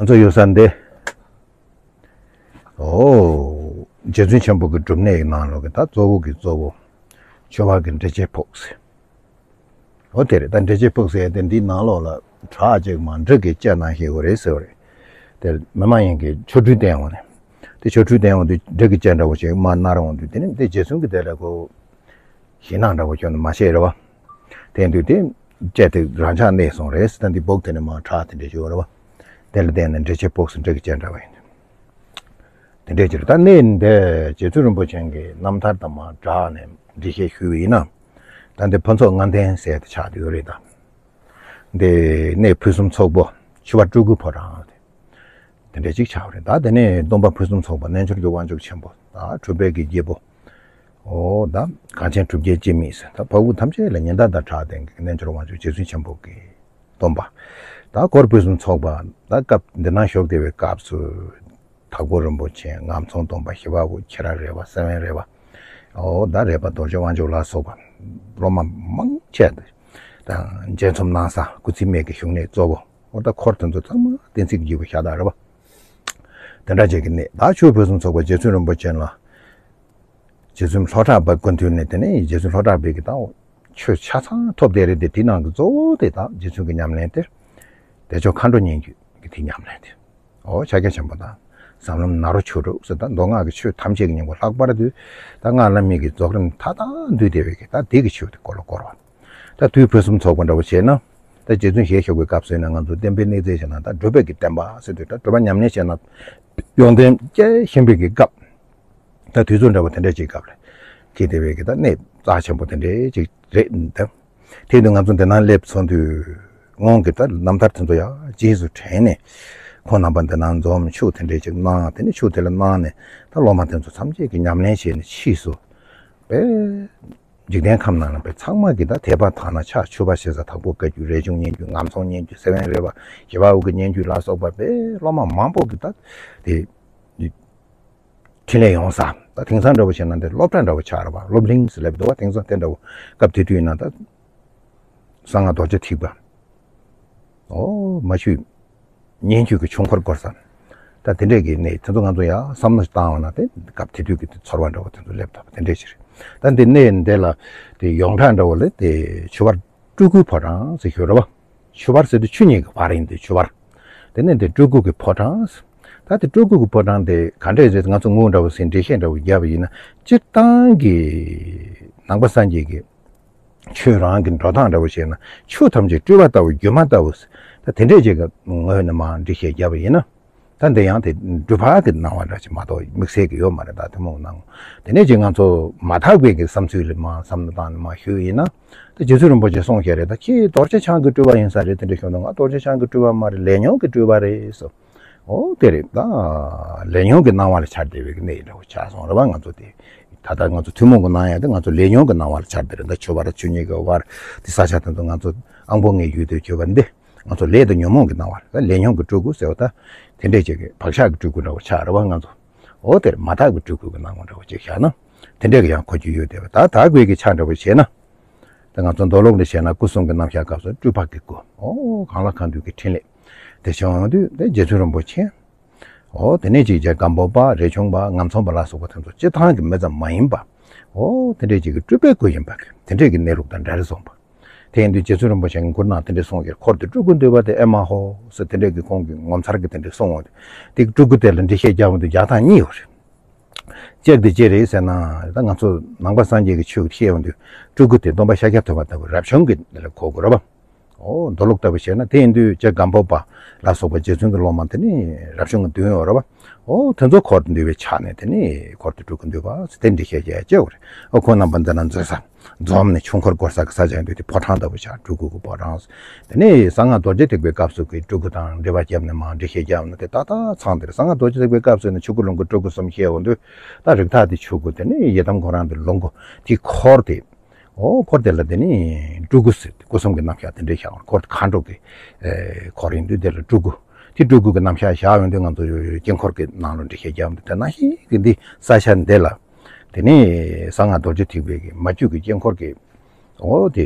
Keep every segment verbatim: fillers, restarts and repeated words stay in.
ང་ཚོ་ཡོད་ས་འདི། ཨོ། རྗེ་བཙུན་ཆེན་པོ་གི་སྒྲུབ་གནས་ཀྱི་ནང་ལོགས་ཀྱི་ད་གཙོ་བོ་གི་གཙོ་བོ། ཆོས་བར་གྱི་འགྲེལ་བྱེད་ཕོགས་ཟེར། ཨོ་དེ་རེད། ད་འགྲེལ་བྱེད་ཕོགས་ཟེར་དེ་འདིའི་ནང་ལོགས་ལ་བྲག་ཅིག་མར་འབྲུ་གི་སྐྱེས་ནང་བཞིན་ཡོད་རེད་ཟེར་བ་རེད། དེ་མི་མ་ཡིན་གྱི་ཆོ་འཕྲུལ་བསྟན་འོང་ནས། དེ་ཆོ་འཕྲུལ་བསྟན་འོང་དུས་འབྲུ་གི་སྐྱེས་འདྲ་བོ་ཞིག་མར་མནར་འོང་དུས་དེ་ནི་དེ་རྗེ་བཙུན་གྱི་དེ་ལ་ཁོ། ཞེད་སྣང་འདྲ་བོ་ཁྱོན་ནས་མ་བྱས་རེད་བ། དེ་དུས་དེ་སྐྱེས་དེ་རང་འཇགས་གནས་སོང་རེད་ཟེར། ད་འདི་སྦུག་དེ་ནས་མར་བྲག་དེ་འདྲ་ཞིག་ཡོད་རེད་བ། དེ་ལ་བརྟེན་ནས་འགྲེལ་བྱེད་ཕོགས་སུ་འབྲུ་གི་སྐྱེས་འདྲ་བ་ཡིན། དེ་འདྲས་ཅིག་རེད། ད་གནས་འདི་རྗེ་བཙུན་རིན་པོ་ཆེ་གི་རྣམ་ཐར་དང་མར་སྦྲགས་ནས་འགྲེལ་བཤད་ཞུས་པ་ཡིན་ན། ད་འདི་ཕུན་ཚོགས་ལྔ་ལྡན་ཟེར་དེ་ཆགས་བསྡད་ཡོད་རེད་ད། འདི་གནས་ཕུན་སུམ་ཚོགས་པོ་ཆུ་བར་སྤྲུལ་སྐུའི་ཕོ་བྲང་དེ། དེ་འདྲས་ཅིག་ཆགས་པ་རེད། ད་དེ་ནས་སྟོན་པ་ཕུན་སུམ་ཚོགས་པ་རྣལ་འབྱོར་གྱི་དབང་ཕྱུག་ཆེན་པོ་ད་གྲུབ་པའི་གི་རྒྱལ་པོ། ཨོ་ད་གངས་ཅན་གྲུབ་བརྒྱའི་སྤྱི་མིང་ཟེར། ད་འཕགས་བོད་ཐམས་ཅད་ལ་ཉི་ཟླ་དང་བྲག་ལྡན་གྱི་རྣལ་འབྱོར་དབང་ཕྱུག་རྗེ་བཙུན་ཆེན་པོ་གི་སྟོན་པ། ད་འཁོར་ཕུན་སུམ་ཚོགས་པ། ད་སྐབས་འདི་ན་བཞུགས་བསྡད་པའི་སྐབས་སུ། དྭགས་པོ་རིན་པོ་ཆེ་ངམ་ཚང་སྟོན་པ་ཞི་བ་འོད་ཁྱི་ར་རས་པ་སེ་བན་རས་པ། ཨོ་ད་རས་པ་རྡོ་རྗེ་དབང་ཕྱུག་ལ་སོགས་པ་སློབ་མ་མང་ཆེ་འདི། ད་མཇལ་འཛོམས་གནང་ས་སྐུ་ཚེ་སྨད་ཀྱི་བཞུགས་གནས་གཙོ་བོ། ཨོ་ད་འཁོར་དེ་ཚོ་ཚང་མ་བསྟན་སྲིད་ཀྱི་བཞག་དག་རེད་པ། དེ་འདྲ་ཅིག་གི་གནས་ད་ཆོས་ཕུན་སུམ་ཚོགས་པ་རྗེ་བཙུན་རིན་པོ་ཆེ་ལ། རྗེ་བཙུན་ལྷོ་བྲག་པ་སྐུ་མདུན་ནས་དེ་ནས་རྗེ་བཙུན་ལྷོ་བྲག་པའི་གི་ད་ཆོས་ཆ་ཚང་ཐོབ་བསྡད་རེད་དེ། དེའི་ནང་གི་གཙོ་བོ་དེ་ད་རྗེ་བཙུན་གྱི་ཉམས་ལེན་དེ། བདེ་མཆོག་མཁའ་འགྲོ་སྙན་བརྒྱུད་ཀྱི་དེ་ཉམས་ལེན་དེ། ཨོ་ཕྱག་རྒྱ་ཆེན་པོ་དང་། ཟབ་ལམ་ནཱ་རོ་ཆོས་དྲུག་ཟེར། ད་མདོ་སྔགས་ཀྱི་ཆོས་ཐམས་ཅད་ཀྱི་སྙིང་པོ་ལྷག་པར་དུ། ད་སྔགས་བླ་མེད་ཀྱི་རྫོགས་རིམ་མཐའ་དག་འདུས་བསྡད་པའི་གི་ད་དེ་གི་ཆོས་དེ་སྐོར་ལ་བསྐོར་བ། ད་དུས་ཕུན་སུམ་ཚོགས་པ་འདྲ་བོ་བྱས་ན། ད་རྗེ་བཙུན་ཞལ་བཞུགས་པའི་སྐབས་སུ་ཡིན་ན་ང་ཚོ་བསྟན་པའི་གནས་ཚད་བྱས་ན་ད་སྒྲུབ་པའི་གི་བསྟན་པ་ཟེར་དུས་ད་སྒྲུབ་པ་ཉམས་ལེན་བྱས་ན། ཡོན་ཏན་སྐྱེ་བཞིན་པའི་གི་སྐབས། ད་དུས་ཚོད་འདྲ་བོ་དེ་འདྲ་ཅིག་སྐབས་ལ། ཁྱེད་དེ་བས་ཀྱི་ད་གནས་རྩ་ཆེན་པོ་དེ་འདྲ་ཅིག་རེད་འདུག་དེ་དུས་ང་ཚོ་འདི་ན་སླེབས་སོང་དུས། སྔོན་གྱི་ད་རྣམ་ཐར་དེ་ཚོ་ཡང་རྗེས་སུ་དྲན་ནས། ཁོང་རྣམ་པ་འདི་ན་འཛོམས་ཆོས་དེ་འདྲ་ཅིག་གནང་། དེ་ནས་ཆོས་དེ་ལ་གནང་ནས་ད་སློབ་མ་དེ་ཚོ་ཐམས་ཅད་ཀྱིས་ཉམས་ལེན་བྱས་ནས་ཕྱིས་སུ། པས། འཇིག་རྟེན་ཁམས་ནང་ལ་པས་ཚང་མ་གིས་ད་དད་པ་དག་སྣང་ཕྱག་མཆོད་པ་བྱེད་ས་དྭགས་པོ་བཀའ་བརྒྱུད་རས་ཆུང་སྙན་བརྒྱུད་ངམ་ཚང་སྙན་བརྒྱུད་སེ་བན་རས་པ་ཞི་བ་འོད་ཀྱི་སྙན་བརྒྱུད་ལ་སོགས་པ་པས་སློབ་མ་མང་པོ་གིས་ད་དེ། འཕྲིན་ལས་ཡོང་ས། ད་དེང་སང་འདྲ་བོ་བྱས་ན་འདི་སློབ་གྲྭ་འདྲ་བོ་ཆགས་རེད་པ། སློབ་གླིང་ཟེར་ལབ་འདུག་པ། དེང་སང་དེ་འདྲ་བོ་སྐབས་དེ་དུས་ཡིན་ན་ད། གསང་སྔགས་རྡོ་རྗེ་ཐེག་པ། ཨོ་མ་ཞུས། སྙན་བརྒྱུད་ཀྱི་ཆོས་འཁོར་བསྐོར་ས། ད་དེ་འདྲས་ཀྱི་གནས་དེ་ཚོ་ང་ཚོ་ཡང་བསམ་བློ་བཏང་བ་ན་དེ་སྐབས་དེ་དུས་ཀྱི་དེ་ཚོར་བ་འདྲ་བོ་དེ་ཚོ་སླེབས་ཐུབ་པ་དེ་འདྲས་ཞིག་རེད། ད་འདི་གནས་འདི་ལ་དེ་ཡོངས་གྲགས་འདྲ་བོ་ལ་དེ་ཆུ་བར་སྤྲུལ་སྐུའི་ཕོ་བྲང་ཟེར་ཞུ་རེད་པ། ཆུ་བར་ཟེར་དུས་ཆུ་གཉིས་ཀྱི་བར་ཡིན་ཏེ་ཆུ་བར། དེ་ནས་འདི་སྤྲུལ་སྐུ་གི་ཕོ་བྲང་། ད་དེ་སྤྲུལ་སྐུ་གི་ཕོ་བྲང་དེ་ག་འདྲས་རེད། ང་ཚོ་དངུལ་འདྲ་བོ་ཟིན་འགྲེལ་བཤད་འདྲ་བོ་བརྒྱབ་པ་ཡིན་ན་སྤྱིར་བཏང་གི་ནང་པ་སངས་རྒྱས་ཀྱི་ཆོས་རང་གི་འགྲོ་སྟངས་འདྲ་བོ་བྱས་ན་ཆུ་ཐམས་ཅད་སྤྲུལ་པ་ལྟ་བུ་སྒྱུ་མ་ལྟ་བུ། ད་དེ་འདྲས་ཅིག་གི་ངོས་ནས་མར་འགྲེལ་བཤད་བརྒྱབ་པ་ཡིན་ན། ད་འདི་ཡང་དེ་སྒྲུབ་པ་གི་སྣང་བ་འདྲ་ཅིག་མ་གཏོགས་དམིགས་བསལ་གྱི་ཡོད་མ་རེད། ད་ཐུན་མོང་སྣང་དེ་ནས་ཅིག་ང་ཚོ་མ་དག་པའི་གི་བསམ་ཚུལ་ལ་མར་བསམ་བློ་བཏང་ནས་མར་ཞུས་ཡིན་ན། ད་རྗེ་བཙུན་རིན་པོ་ཆེ་གསུངས་བཞག་རེད། ད་ཁྱེད་རྡོ་རྗེ་འཆང་གི་སྤྲུལ་པ་ཡིན་ས་རེད། དེ་འདྲ་ཞུས་ན་ང་རྡོ་རྗེ་འཆང་གི་སྤྲུལ་པ་མ་རེད། ལས་ཉོན་གྱི་སྤྲུལ་པ་རེད་ཟེར། ཨོ་དེ་རེད། ད་ལས་ཉོན་གྱི་སྣང་བ་ལ་འཆར་བསྡད་པའི་གནས་འདྲ་བོ་ཆགས་སོང་རེད་པ། ང་ཚོ་དེ་ད་ལྟ་ང་ཚོ་ཐུན་མོང་གི་སྣང་ཡག་དེ་ང་ཚོ་ལས་ཉོན་གྱི་སྣང་བ་ལ་འཆར་བསྡད་རེད། ད་ཆུ་བར་ཆུ་གཉིས་ཀྱི་བར་དེ་ས་ཆ་དེ་ཚོ་ང་ཚོ་ཨང་པོ་ལྔའི་ཡུལ་དུ་གྱུར་པ་འདི་ང་ཚོ་ལས་དང་ཉོན་མོངས་ཀྱི་སྣང་བ་ལ་ལས་ཉོན་གྱི་སྤྲུལ་སྐུ་ཟེར་བ་ད་དེ་འདྲས་ཅིག་གི་བག་ཆགས་ཀྱི་སྤྲུལ་སྐུ་འདྲ་བོ་ཆགས་རེད་པ། ང་ཚོ་ཨོ་དེར་མ་དག་པའི་སྤྲུལ་སྐུ་གི་སྣང་བ་འདྲ་བོ་ཅིག་བཞག་ན་དེ་འདྲས་ཀྱི་ཡང་གོ་རྒྱུ་ཡོད་བསྡད་པ། ད་དག་པའི་གི་ཆ་འདྲ་བོ་བྱས་ན། ད་ང་ཚོ་མདོ་ལུགས་ནས་བཤད་ན་སྐུ་གསུམ་གྱི་རྣམ་གཞག་སྐབས་སུ་སྤྲུལ་པ་གི་སྐུ། ཨོ་གང་ལ་གང་འདུལ་གྱི་འཕྲིན་ལས། དེ་བྱུང་ཡོང་དུས་དེ་རྗེ་བཙུན་རིན་པོ་ཆེ། ཨོ་དེ་ནས་ཅིག་རྗེ་སྒམ་པོ་པ་རས་ཆུང་པ་ངམ་ཚང་པ་ལ་སོགས་པ་དེ་ཚོ་སྤྱིར་བཏང་གི་མི་ཙམ་མ་ཡིན་པ། ཨོ་དེ་འདྲས་ཅིག་གི་སྤྲུལ་པའི་སྐུ་ཡིན་པ་གི་དེ་འདྲས་ཀྱི་གནས་ལུགས་དང་འདྲ་རེ་སོང་པ། དེ་ཡིན་དུས་རྗེ་བཙུན་རིན་པོ་ཆེ་གི་མགུར་ནང་དེ་འདྲས་གསུངས་ཀྱི། འཁོར་དུ་སྤྲུལ་སྐུ་འདུས་པ་དེ་ཨེ་མ་ཧོ་ཟེར་དེ་འདྲས་ཀྱི་ཁོང་གི་ངོ་མཚར་གྱི་དེ་འདྲས་གསུངས་འོང་དུས་དེ་སྤྲུལ་སྐུ་དེ་ལ་འགྲེལ་བཤད་རྒྱག་འོང་དུས་རྒྱག་སྟངས་གཉིས་ཡོད་རེད། གཅིག་དེ་ཅི་རེད་ཟེར་ན། ད་ང་ཚོ་ནང་པ་སངས་རྒྱས་ཀྱི་ཆོས་ཀྱི་བཤད་ཡོང་དུས་སྤྲུལ་སྐུ་དེ་སྟོན་པ་ཤཱཀྱ་ཐུབ་པ་ལྟ་བུ་རབ་བྱུང་གི་ལ་གོ་དགོས་རེད་པ། ཨོ་མདོ་ལུགས་ལྟ་བུ་བཤད་ན་དེ་ཡིན་དུས་རྗེ་སྒམ་པོ་པ་ལ་སོགས་པ་རྗེ་བཙུན་གྱི་སློབ་མ་དེ་ནི་རབ་བྱུང་གི་བདུན་ཡོད་རེད་པ། ཨོ་དེ་ཚོ་འཁོར་དུ་འདུས་པའི་ཆ་ནས་དེ་ནི་འཁོར་དུ་སྤྲུལ་སྐུ་འདུས་པ་ཟེར་དེ་འགྲེལ་བཤད་རྒྱག་ཡ་ཅིག་ཡོད་རེད། ཨོ་ཁོང་རྣམ་པ་འདི་ན་འཛུལ་ས། འཛོམས་ནས་ཆོས་འཁོར་བསྐོར་ས་གི་ས་ཆ་ཡིན་དུས་དེ་ཕོ་བྲང་ལྟ་བུ་ཆགས། སྤྲུལ་སྐུ་གི་ཕོ་བྲང་། དེ་ནས་གསང་སྔགས་རྡོ་རྗེ་ཐེག་པའི་སྐབས་སུ་གི་སྤྲུལ་སྐུ་དང་འབྲེལ་བ་བརྒྱབ་ནས་མར་འགྲེལ་བཤད་བརྒྱབ་ནས་དེ་ཏག་ཏག་ཚང་དེར། གསང་སྔགས་རྡོ་རྗེ་ཐེག་པའི་སྐབས་སུ་ནི་ཆོས་སྐུ་ལོངས་སྐུ་སྤྲུལ་སྐུ་གསུམ་བཤད་འོང་དུས་ད་རིགས་བདག་དེ་ཆོས་སྐུ། དེ་ནས་ཡི་དམ་ཁོ་རང་དེ་ལོངས་སྐུ། དེ་འཁོར་དེ། ཨོ་འཁོར་དེ་ལ་དེ་ནི་སྤྲུལ་སྐུ་ཟེར་སྐུ་གསུམ་གྱི་རྣམ་གཞག་དེ་འདྲ་བཞག་འཁོར་མཁའ་འགྲོ་གི་ཨེ་འཁོར་ཡིན་དུས་དེ་ལ་སྤྲུལ་སྐུ། དེ་སྤྲུལ་སྐུ་གི་རྣམ་གཞག་བཞག་ཡོང་དུས་ང་ཚོ་དཀྱིལ་འཁོར་གྱི་ནང་ལ་འགྲེལ་བཤད་བརྒྱབ་འདུག་དེ་ནང་བཞིན་གྱི་འདི་ས་ཆ་འདི་ལ་དེ་ནི་གསང་སྔགས་རྡོ་རྗེ་ཐེག་པའི་གི་མ་བཅུ་གི་དཀྱིལ་འཁོར་གྱི། ཨོ་དེ་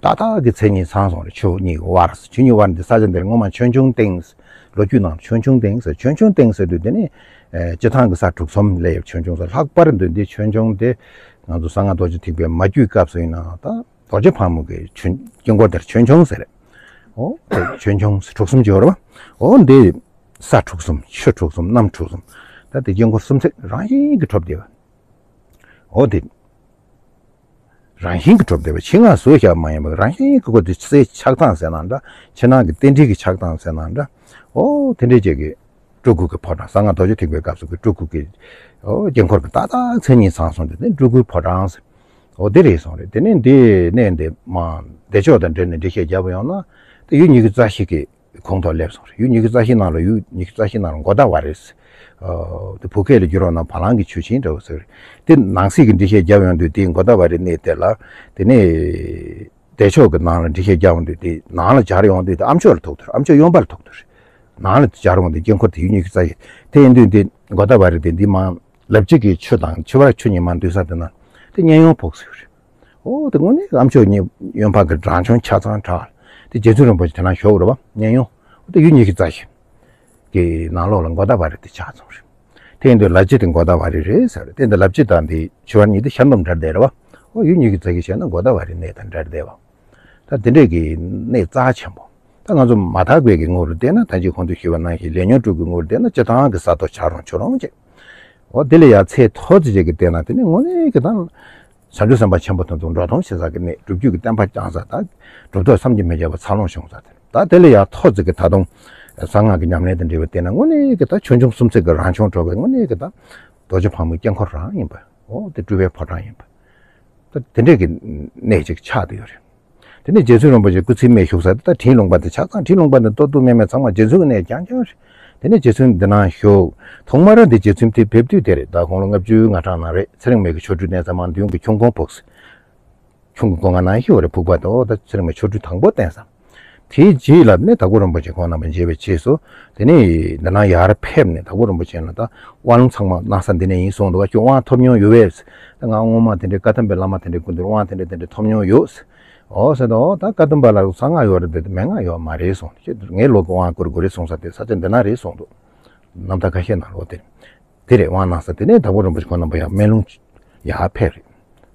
ཏག་ཏག་གི་མཚན་ཉིད་ཚང་སོང་རེད། ཆོས་གཉིས་ཀྱི་དབར། ཆོས་གཉིས་དབར་འདི་ས་ཆ་འདིར་སྔོན་མ་ཆོས་འབྱུང་སྟེང་ ལོ་རྒྱུས་ནང་ཆོས་འབྱུང་སྟེང་ཟེར། ཆོས་འབྱུང་སྟེང་ཟེར་དུས་དེ་ནི་ཨེ་སྤྱིར་བཏང་གི་ས་དྲུག་གསུམ་ལ་ཡོད་ཆོས་འབྱུང་ཟེར། ལྷག་པར་དུ་འདི་ཆོས་འབྱུང་དེ་ང་ཚོ་གསང་སྔགས་རྡོ་རྗེ་ཐེག་པའི་མ་རྒྱུད་སྐབས་སུ་ཡིན་ན་ད་རྡོ་རྗེ་ཕག་མོ་གི་ཆོས་དཀྱིལ་འཁོར་དེར་ཆོས་འབྱུང་ཟེར། འོ་དེ་ཆོས་འབྱུང་དྲུག་གསུམ་ཅིག་ཡོད་རེད་བ། འོ་འདི་ས་དྲུག་གསུམ་ཆུ་དྲུག་གསུམ་གནམ་དྲུག་གསུམ། ད་དེ་དཀྱིལ་འཁོར་སུམ་ཚེག་རང་བཞིན་གྱིས་གྲུབ་བསྡད་པ། འོ་དེ་རང་བཞིན་གྱིས་གྲུབ་བསྡད་པ། ཕྱི་ནང་བཟོས་བཞག་མ་ཡིན་པ། རང་བཞིན་གྱིས་ཁོ་དེ་ཚེ་ཆགས་སྟངས་ཟེར་ན་འདྲ། ཕྱི་ནང་གི་རྟེན་འབྲེལ་གྱི་ཆགས་སྟངས་ཟེར་ན་འདྲ། འོ་དེ་འདྲས་ཅིག་གི་སྤྲུལ་སྐུ་གི་ཕོ་བྲང་། གསང་སྔགས་རྡོ་རྗེ་ཐེག་པའི་སྐབས་སུ་གི་སྤྲུལ་སྐུ་གི་འོ་དཀྱིལ་འཁོར་གྱི་ཏག་ཏག་མཚན་ཉིད་ཚང་སོང་དུས་ནི་སྤྲུལ་སྐུའི་ཕོ་བྲང་ཟེར། འོ་དེ་རེད་སོང་རེད། དེ་ནས་འདི་གནས་འདི་མ་བདེ་མཆོག་དང་འབྲེལ་ནས་འགྲེལ་བཤད་བརྒྱབ་ཡོང་ན། དེ་ཡུལ་ཉི་ཤུ་རྩ་བཞི་གི་ཁོངས་གཏོགས་སླེབས་སོང་རེད། ཡུལ་ཉི་ཤུ་རྩ་བཞི་ནང་ལ་ཡུལ་ཉི་ཤུ་རྩ་བཞི་ནང་ལ་མགོ་ཟླ་བ་རེད། ཨ་དེ་བོད་སྐད་ལ་བསྒྱུར་བ་ན་བ་ལང་གི་ཆུ་ཆེན་འདྲ་བོ་ཟེར་རེད། དེ་ནང་གསེས་ཀྱི་འགྲེལ་བཤད་བརྒྱབ་ཡོང་དུས་དེ་མགོ་ཟླ་བ་རེད་གནས་དེ་ལ། དེ་ནས་བདེ་མཆོག་གི་ནང་ལ་འགྲེལ་བཤད་བརྒྱབ་ཡོང་དུས་དེ་ནང་ལ་སྦྱར་ཡོང་དུས་དེ་ཨ་མཆོག་ལ་ཐུག་དུས་ཨ་མཆོག་གཡོན་པ་ལ་ཐུག་དུས་ནང་ལ་སྦྱར་ཡོང་དུས་དཀྱིལ་འཁོར་དེ་ཡུལ་ཉི་ཤུ་རྩ་བཞི། དེ་ཡིན་དུས་དེ་མགོ་ཟླ་བ་རེད་དེ་འདི་མ་ལབ་ཅིག་གི་ཆུ་དང་ཆུ་བར་ཆུ་ཉི་མ་འདུས་ས་དེ་ན་དེ་མཉན་ཡོད་ཕོག་ཟེར་རེད། ཨོ་དེ་དངོས་གནས་ཨ་མཆོག་གཉིས་གཡོན་ཕ་གི་རང་བྱུང་ཆ་ཚང་དྲག་དེ་རྗེ་བཙུན་རིན་པོ་ཆེ་དེ་ན་བཞུགས་རེད་བ། མཉན་ཡོད། ཨོ་དེ་ཡུལ་ཉི་ཤུ་རྩ་བཞི་གི་ནང་ལོགས་ལ་མགོ་ཟླ་བ་རེད་དེ་ཆགས་སོང་རེད། དེ་ཡིན་དུས་ལབ་ཅིག་དེ་མགོ་ཟླ་བ་རེད་རེད་ཟེར་རེད། དེ་འདི་ལབ་ཅིག་དང་དེ་ཆུ་བར་གཉིས་དེ་ཤར་འདོམ་འདྲ་བསྡད་རེད་བ། ཨོ་ཡུལ་ཉི་ཤུ་རྩ་བཞི་བཤད་ན་མགོ་ཟླ་བ་རེད་གནས་དང་འདྲ་བསྡད་བ། ད་དེ་འདྲས་ཀྱི་གནས་རྩ་ཆེན་པོ། ད་ང་ཚོ་མ་དག་པའི་གི་ངོ་རུ་བལྟས་ན་ད་ཅི་གོང་དུ་ཞུས་པ་ནང་བཞིན་ལས་ཉོན་དྲུག་གི་ངོ་རུ་བལྟས་ན་སྤྱིར་བཏང་གི་ས་རྡོ་བྱ་རུང་ཆུ་རུང་བཅས། འོ་དེ་ལས་ཡང་ཚད་མཐོ་ཙི་ཅིག་གི་བལྟས་ན་དེ་ནི་དངོས་གནས་ཀྱི་ད་བྱང་ཆུབ་སེམས་དཔའ་ཆེན་པོ་དེ་ཚོ་འགྲོ་སྡོམ་བྱེད་ས་གི་གནས། སྒྲུབ་བརྒྱུད་ཀྱི་བསྟན་པ་བསྐྱངས་ས་དང་གྲུབ་ཐོབ་བསམ་གྱིས་མི་ཁྱབ་པ་འཚར་ལོངས་བྱུང་ས་དེ། ད་དེ་ལས་ཡང་མཐོ་ཙི་གི་ད་དུང་གསང་སྔགས་ཀྱི་ཉམས་ལེན་དང་འབྲེལ་བའི་བལྟས་ན་དངོས་གནས་ཀྱི་ད་ཆོས་འབྱུང་སུམ་ཚེག་གི་རང་བྱུང་གྲུབ་པའི་དངོས་གནས་ཀྱི་ད་རྡོ་རྗེ་ཕག་མོའི་དཀྱིལ་འཁོར་རང་ཡིན་པ། འོ་དེ་སྤྲུལ་པའི་ཕོ་བྲང་ཡིན་པ། ད་དེ་འདྲས་ཀྱི་གནས་ཅིག་ཆགས་བསྡད་ཡོད་རེད། དེ་ནས་རྗེ་བཙུན་རིན་པོ་ཆེ་སྐུ་ཚེའི་སྨད་བཞུགས་ས་དེ་ད་འབྲིང་ལུང་པ་དེ་ཆགས་ཙང་། འབྲིང་ལུང་པ་འདི་ཏོག་ཏུ་སྨད་མེད་ཚང་མ་རྗེ་བཙུན་གྱི་གནས་རྐྱང་རྐྱང་རེད། དེ་ནས་རྗེ་བཙུན་འདི་ན་བཞུགས། ཐོག་མར་འདི་རྗེ་བཙུན་དེ་ཕེབས་དུས་དེ་རེད། ད་དགུང་ལོ་ལྔ་བཅུ་ང་གྲངས་ནང་རེད། ཚེ་རིང་མ་གི་ཆོ་འཕྲུལ་གནས་ཚང་མང་མདུན་གྱི་ཁྱུང་ཁུང་ཕུག་ཁྱུང་གི་སྒོ་ང་ནང་ཡོད་རེད། ཕུག་པ་དེ། འོ་ད་ཚེ་རིང་མ་ཆོ་འཕྲུལ་དང་པོ་བསྟན་ས། དེའི་རྗེས་ལ་ནི་དྭགས་པོ་རིན་པོ་ཆེ་ཁོང་རྣམ་པ་མཇལ་བའི་རྗེས་སུ། དེ་ནས་འདི་ན་ཡར་ཕེབས་ནས་དྭགས་པོ་རིན་པོ་ཆེ་ལ་ད་དབང་ལུང་ཚང་མ་གནང་ས་འདི་ནས་ཡིན་གསུངས་འདུག་བ། ཁྱོད་དབང་ཐོབ་མྱོང་ཡོད་པས། ད་ང་སྔོན་མ་དེ་འདྲའི་བཀའ་གདམས་པའི་བླ་མ་དེ་འདྲའི་སྐུ་མདུན་དབང་དེ་འདྲ་དེ་འདྲ་ཐོབ་མྱོང་ཡོད། འོ་ཟེར་དུས། འོ་ད་བཀའ་གདམས་པ་ལ་གསང་སྔགས་ཡོད་རེད་དེ་མན་ངག་ཡོད་མ་རེད་གསུངས། ཁྱེད་ངའི་ལུགས་ཀྱི་དབང་བསྐུར་དགོས་རེད་གསུངས་ས་དེ་ས་ཆ་འདི་ན་རེད་གསུངས་འདུག་རྣམ་ཐར་ཁ་ཤས་ནང་ལོགས་དེ། དེ་རེད། དབང་གནང་ས་དེ་ནས་དྭགས་པོ་རིན་པོ་ཆེ་ཁོང་རྣམ་པ་ཡར་སྨན་ལུང་ཡར་ཕེབས་རེད།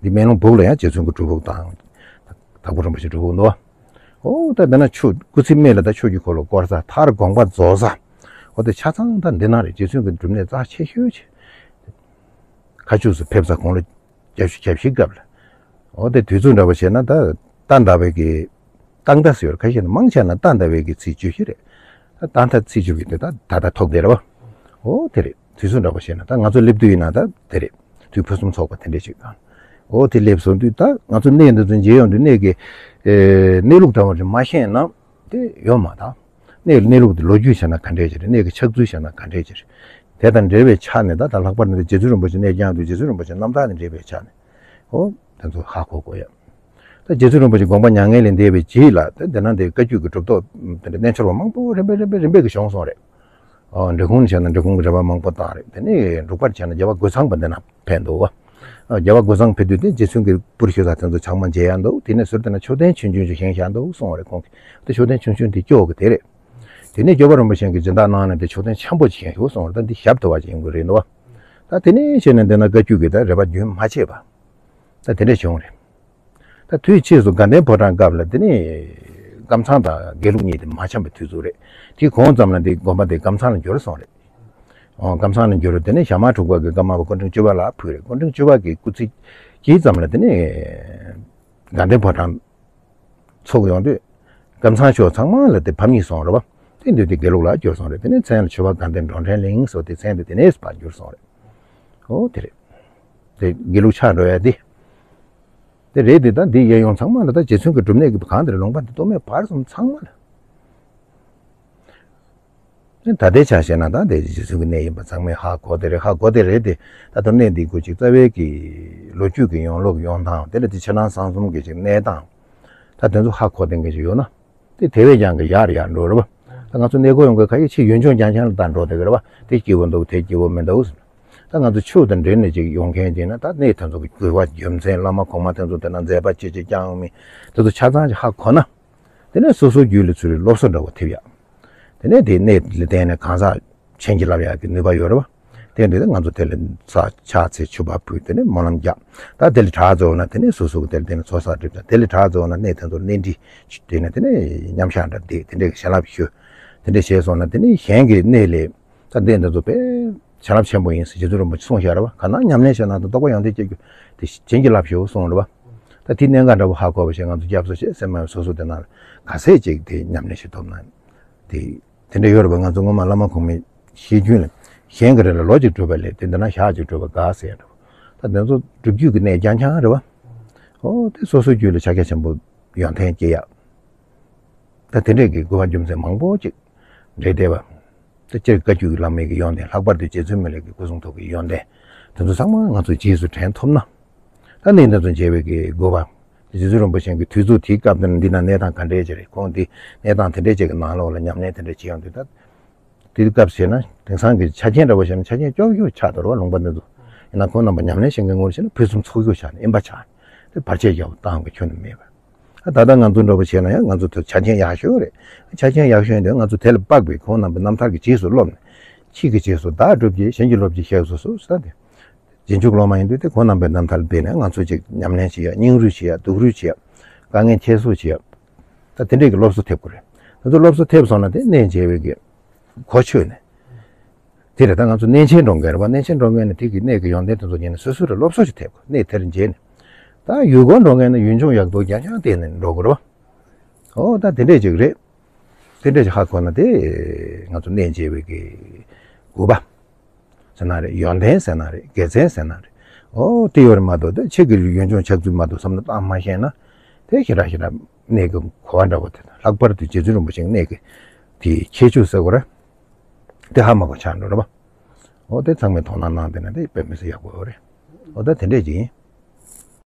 འདི་སྨན་ལུང་སྦུག་ལ་ཡང་རྗེ་བཙུན་གྱི་སྒྲུབ་ཕུག་དང་། དྭགས་པོ་རིན་པོ་ཆེ་སྒྲུབ་ཕུག་འདུག་འོ་ད་འདི་ན་ཆུ་སྐུ་ཚེའི་སྨད་ལ་ད་ཆོས་ཀྱི་འཁོར་ལོ་བསྐོར་ས། མཐར་དགོངས་པ་རྫོགས་ས། འོ་དེ་ཆ་ཚང་ད་འདི་ན་རེད། རྗེ་བཙུན་གྱི་སྒྲུབ་གནས་རྩ་ཆེ་ཤོས་ཆེ། མཁའ་མཆོག་སུ་ཕེབས་ས་དགུང་ལོ་བརྒྱད་ཅུ་གྱ་བཞི་སྐབས་ལ། འོ་དེ་དུས་ཚོད་འདྲ་བོ་བྱས་ན་ད་རྟ་མདའ་བའི་གི་རྟ་མདའ་ཟེར་ཡོད་རེད། ཁ་ཤས་ནི་མང་ཆེ་ན་རྟ་མདའ་བའི་གི་ཚེས་བཅུ་བཞི་རེད། ད་རྟ་མདའ་ཚེས་བཅུ་བཞི་དེ་ད་ད་ལྟ་ཐོག་དེ་རེད་བ། འོ་དེ་རེད། དུས་ཚོད་འདྲ་བོ་བྱས་ན་ད་ང་ཚོ་སླེབས་དུས་ཡིན་ན་ད་དེ་རེད། དུས་ཕུན་སུམ་ཚོགས་པ་དེ་འདྲས་ཞིག་དང་། འོ་དེ་སླེབས་སོང་དུས་ད་ང་ཚོ་གནས་འདི་ཚོ་མཇལ་ཡོང་དུས་གནས་ཀྱི་ཨེ་གནས་ལུགས་འདྲ་བོ་རེ་མ་ཤེས་ན་དེ་ཡོད་མ་རེད། གནས་གནས་ལུགས་དེ་ལོ་རྒྱུས་བྱས་ན་ག་འདྲས་ཅིག་རེད། གནས་ཀྱི་ཆགས་ཚུལ་བྱས་ན་ག་འདྲས་ཅིག་རེད། དེ་དང་འབྲེལ་བའི་ཆ་ནས་ད་ད་ལྷག་པར་དུ་རྗེ་བཙུན་རིན་པོ་ཆེ་གནས་རྐྱང་དུ་རྗེ་བཙུན་རིན་པོ་ཆེ་རྣམ་ཐར་དང་འབྲེལ་བའི་ཆ་ནས། འོ་དེ་ཚོ་ཧ་གོ་དགོས་ཡ། ད་རྗེ་བཙུན་རིན་པོ་ཆེ་དགོངས་པ་མྱ་ངན་ལས་འདས་པའི་རྗེས་ལ་ད་དེ་ན་དེ་བཀའ་བརྒྱུད་ཀྱི་གྲུབ་ཐོབ་དེ་འདྲ་རྣལ་འབྱོར་པ་མང་པོ་རིམ་པས་རིམ་པས་རིམ་པས་ཀྱི་བྱུང་སོང་རེད། འབྲི་གུང་བྱས་ན་འབྲི་གུང་གི་རེ་བ་མང་པོ་བཏང་རེད། དེ་ནས་འབྲུག་པར་བྱས་ན་རྒྱལ་བ་རྒོད་ཚང་པ་འདི་ན་ཕེབས་འདུག་བ། རྒྱལ་བ་རྒོད་ཚང་ཕེབས་དུས་དེ་རྗེ་བཙུན་གྱི་སྤུར་ཞུ་ས་དེ་ཚོ་ཚང་མ་མཇལ་ཡ་འདུག་དེ་ནས་ཟུར་དེ་ན་མཆོད་རྟེན་ཆུང་ཆུང་ཞིག་བཞེངས་བཞག་འདུག་གསུངས་པ་རེད་ཁོང་གིས། དེ་མཆོད་རྟེན་ཆུང་ཆུང་དེ་སྐྱོ་གི་དེ་རེད། དེ་ནས་སྐྱོབ་པ་རིན་པོ་ཆེ་གིས་སྦྱིན་བདག་གནང་ནས་དེ་མཆོད་རྟེན་ཆེན་པོ་ཞིག་བཞེངས་ཞུ་གསུངས་པ་རེད། ད་འདི་ཞབས་བྲོ་བ་ཞིག་ཡིན་དགོས་རེད་འདུག་བ། ད་དེ་ནས་བྱས་ནས་འདི་ན་བཀའ་བརྒྱུད་ཀྱི་ད་རེ་བ་རྒྱུན་མ་ཆད་པ། ད་དེ་འདྲ་བྱུང་རེད། ད་དུས་ཕྱིས་སུ་དགའ་ལྡན་ཕོ་བྲང་སྐབས་ལ་དེ་ནས་ཀམ་ཚང་དང་དགེ་ལུགས་གཉིས་དེ་མ་འཆམ་པའི་དུས་ཚོད་རེད། དེའི་གོང་ཙམ་ལ་འདི་དགོན་པ་དེ་ཀམ་ཚང་ལ་འགྱུར་སོང་རེད། ཨོ་ཀམ་ཚང་ལ་འགྱུར་རེད། དེ་ནས་ཞྭ་དམར་འབྲུག་པ་གི་བཀའ་མ་པ་སྐུ་ཕྲེང་བཅུ་པ་ལ་ཕུལ་རེད། སྐུ་ཕྲེང་བཅུ་པ་གི་སྐུ་ཚེ་གཅིག་ཙམ་ལ་དེ་ནས་དགའ་ལྡན་ཕོ་བྲང་ཚུགས་ཡོང་དུས་ཀམ་ཚང་ཕྱོགས་ཚང་མ་ལ་དེ་ཕམ་ཉེས་སོང་རེད་བ། དེ་དུས་དེ་དགེ་ལུགས་ལ་འགྱུར་སོང་རེད། དེ་ནས་མཚན་ལ་ཆོས་པ་དགའ་ལྡན་འགྲོ་འདྲེན་གླིང་སོགས་དེ་མཚན་དེ་དེ་ནས་ཕར་འགྱུར་སོང་རེད། ཨོ་དེ་རེད། དེ་དགེ་ལུགས་ཆགས་འགྲོ་ཡ་དེ། དེ་རེད་དེ། ད་འདི་གཡས་གཡོན་ཚང་མ་ལ་ད་རྗེ་བཙུན་གྱི་སྒྲུབ་གནས་ཀྱི་གང་དེར་ལུང་པ་འདི་སྟོད་སྨད་བར་གསུམ་ཚང་མ་ལ། ད་ལྟའི་ཆ་བཤད་ན་ད་དེ་རྗེ་བཙུན་གྱི་གནས་ཡིན་པ་ཚང་མས་ཧ་གོ་དེ་རེད། ཧ་གོ་དེ་རེད་དེ། ད་ལྟ་གནས་འདི་གུ་ཅིག་རྩ་བའི་གི་ལོ་རྒྱུས་ཀྱི་ཡོང་ལུགས་ཡོང་སྟངས། དེ་ལ་དེ་ཕྱི་ནང་གསང་གསུམ་གྱི་ཅིག་གནས་སྟངས། ད་དེ་ཚོ་ཧ་གོ་དེ་འགའ་ཅིག་ཡོད་ན། དེ་དེ་བས་ཀྱང་གི་ཡར་ཡར་འགྲོ་རེད་བ། ད་ང་ཚོ་གནས་སྐོར་ཡོང་གི་ཁ་ཡེ་ཆེས་ཡུལ་ལྗོངས་རྐྱང་རྐྱང་ལ་ད་འགྲོ་དེ་གི་རེད་བ། དེ་སྐྱིད་པོ་འདུག་དེ་སྐྱིད་པོ་མི་འདུག་ད་ང་ཚོ་ཆོས་དང་འབྲེལ་ནས་ཅིག་ཡོང་མཁན་ཅིག་ན། ད་གནས་དེ་ཚོ་གི་དགོས་པ་རྒྱུ་མཚན། བླ་མ་གོང་མ་དེ་ཚོ་དེ་ན་མཛད་པ་ཅི་ཅི་བསྐྱངས་ཡོང་མིན་དེ་ཚོ་ཆ་ཚང་ཅིག་ཧ་གོ་ན། དེ་ནས་སོ་སོའི་རྒྱུད་ལ་ཚུར་སློབ་གསོ་འདྲ་བོ་ཐེབས་ཡ། དེ་ནས་དེ་གནས་ལ་བརྟེན་ནས་གང་ཟག་བྱིན་གྱིས་བརླབས་ཡག་གི་ནུས་པ་ཡོད་རེད་བ། དེ་འདྲ་ང་ཚོ་དེ་ལ་ས་ཕྱག་འཚལ་མཆོད་པ་ཕུལ། དེ་ནས་སྨོན་ལམ་རྒྱག་ད་དེ་ལ་གྲྭ་རྫོགས་ན་དེ་ནས་སོ་སོ་གི་དེ་ལ་བརྟེན་ནས་ཚོགས་བསགས་སྒྲིབ་སྦྱང་། དེ་ལ་གྲྭ་རྫོགས་ན་གནས་དེ་ཚོར་གནས་འདྲི་བྱས་ནས་དེ་ནས་མཉམ་བཞག་འདྲ་བསྡད། དེ་འདྲའི་བྱིན་རླབས་ཞུ། དེ་འདྲ་བྱས་སོང་ན་དེ་ནས་གཞན་གྱི་གནས་ལ་ད་གནས་འདི་ཚོ་དཔེ་བྱིན་རླབས་ཆེན་པོ་ཡིན་ཟེར་རྗེ་བཙུན་རིན་པོ་ཆེས་གསུངས་བཞག་རེད་བ། གང་ན་ཉམས་ལེན་བྱས་ན་ད་རྟོགས་པ་ཡོན་ཏན་སྐྱེ་རྒྱུ་དེ་བྱིན་གྱིས་བརླབས་ཞུ་གསུངས་རེད་བ། ད་དེ་གནད་འགག་འདྲ་བོ་ཧ་གོ་བ་བྱས་ང་ཚོ་སྐྱབས་སུ་མཆི་སེམས་མ་སོ་སོ་དེ་ནང་ལ་ག་ཚད་ཅིག་དེ་ཉམས་ལེན་བྱེད་ཐུབ་ན་དེ། དེ་འདྲ་ཡོད་རེད་པ། ང་ཚོ་སྔོན་མ་བླ་མ་གོང་མའི་བཤད་རྒྱུན་ལ། གཞན་གྱི་རེ་ལ་ལོ་གཅིག་སྒྲུབ་པ་ལས་དེ་འདི་ན་ཞག་གཅིག་སྒྲུབ་པ་དགའ་ཟེར་ཡ་འདྲ་བོ། ད་དེ་ཚོ་སྒྲུབ་བརྒྱུད་ཀྱི་གནས་རྐྱང་རྐྱང་རེད་བ། ཨོ་དེ་སོ་སོའི་རྒྱུད་ལ་ཕྱག་རྒྱ་ཆེན་པོ་ཡོན་ཏན་སྐྱེ་ཡ། ད་དེ་འདྲས་ཀྱི་དགོས་པ་རྒྱུ་མཚན་མང་པོ་ཅིག་འདྲེས་བསྡད་པ། ད་སྤྱིར་བཀའ་བརྒྱུད་ཀྱི་བླ་མའི་གི་ཡོན་ཏན། ལྷག་པར་དུ་རྗེ་བཙུན་མི་ལའི་གི་སྐུ་གསུང་ཐུགས་ཀྱི་ཡོན་ཏན། དེ་ཚོ་ཚང་མ་ང་ཚོ་རྗེས་སུ་དྲན་ཐུབ་ན། ད་གནས་འདི་ཚོ་མཇལ་བའི་གི་དགོས་པ། རྗེ་བཙུན་རིན་པོ་ཆེ་གི་དུས་ཚོད་དེའི་སྐབས་དེ་ན་འདི་ན་གནས་སྟངས་ག་འདྲས་ཅིག་རེད། ཁོང་འདི་གནས་སྟངས་དེ་འདྲས་ཅིག་གི་ནང་ལོགས་ལ་ཉམས་ལེན་དེ་འདྲས་བྱེད་ཡོང་དུས། ད་དེའི་སྐབས་བྱས་ན་དེང་སང་གི་ཆ་རྐྱེན་འདྲ་བོ་བྱས་ན་ཆ་རྐྱེན་ལྕོགས་ཡོད་ཆགས་འདུག་རེད་བ། ལུང་པ་འདི་ཚོ་ཡིན་ན་ཁོང་རྣམ་པ་ཉམས་ལེན་བྱེད་མཁན་ངོ་བྱས་ན་ཕུན་སུམ་ཚོགས་ཡོད་ཆགས་ནས་དབེན་པ་ཆགས་ནས་དེ་བར་ཆད་རྒྱག་པ་བཏང་གི་ཁྱོན་ནས་མེད་པ། ད་ལྟ་ང་ཚོ་འདྲ་བོ་བྱས་ན་ཡང་ང་ཚོ་དེ་ཆ་རྐྱེན་ཡག་ཤོས་རེད། ཆ་རྐྱེན་ཡག་ཤོས་འདི་ང་ཚོ་དེ་ལ་དཔག་པའི་ཁོང་རྣམ་པའི་རྣམ་ཐར་གྱི་རྗེས་སུ་སློབ་ནས། ཕྱིས་ཀྱི་རྗེས་སུ་བདག་སྒྲུབ་ཀྱི་གཞན་གྱིས་སློབ་ཀྱི་གཤེགས་སུ་གསོལ་ཟེར་ཏེ། རྗེས་འཇུག་སློབ་མ་ཡིན་དུས་དེ་ཁོང་རྣམ་པའི་རྣམ་ཐར་འབད་ནས་ང་ཚོ་ཅིག་ཉམས་ལེན་བྱེད་ཡ། སྙིང་རུས་བྱེད་ཡ། སྡུག་རུས་བྱེད་ཡ། དཀའ་ངལ་ཁྱད་གསོད་བྱེད་ཡ། ད་དེ་འདྲས་ཀྱི་སློབ་གསོ་ཐེབས་དགོས་རེད། ང་ཚོ་སློབ་གསོ་ཐེབས་སོང་ན་དེ་གནས་མཇལ་བའི་གི་གོ་ཆོད་ནས། དེ་རེད། ད་ང་ཚོ་གནས་ཆེན་འགྲོ་མཁན་རེད་བ། གནས་ཆེན་འགྲོ་མཁན་ནི་དེ་གི་གནས་ཀྱི་ཡོན་ཏན་དེ་ཚོ་ཉན་ནས་སོ་སོ་རེ་སློབ་གསོ་ཞིག་ཐེབས་དགོས། གནས་དེར་མཇལ་ནས། ད་ཡུལ་སྐོར་འགྲོ་མཁན་ནི་ཡུལ་ལྗོངས་ཡག་སྡུག་རྐྱང་རྐྱང་བལྟས་ནས་འགྲོ་དགོས་རེད་བ། ཨོ་ད་དེ་འདྲས་ཅིག་རེད། དེ་འདྲས་ཅིག་ཧ་གོ་ན་དེ་ང་ཚོ་གནས་མཇལ་བའི་གི་དགོས་པ་ཟེར་ན་རེད། ཡོན་ཏན་ཟེར་ན་རེད། དགེ་མཚན་ཟེར་ན་རེད། ཨོ་དེ་ཡོད་རེད་མ་གཏོགས་དེ་ཕྱི་གི་ཡུལ་ལྗོངས་ཆགས་ཚུལ་མ་གཏོགས་བསམ་བློ་བཏང་མ་ཤེས་ན། དེ་ཞེ་དྲག་ཞེ་དྲག་གནས་ཀྱི་གོ་བ་འདྲ་བོ་དེ་དང་། ལྷག་པར་དུ་རྗེ་བཙུན་རིན་པོ་ཆེའི་གནས་ཀྱི་དེའི་ཁྱད་ཆོས་ཟེར་དགོས་རེད། དེ་ཧ་མ་གོ་ཆགས་འགྲོ་རེད་པ། ཨོ་དེ་ཚང་མས་དོ་སྣང་གནང་བསྡད་ན་དེ་དཔེ་མི་སྲིད་ཡག་པོ་ཡོད་རེད། ཨོ་ད་དེ་འདྲས་ཅིག་ཡིན།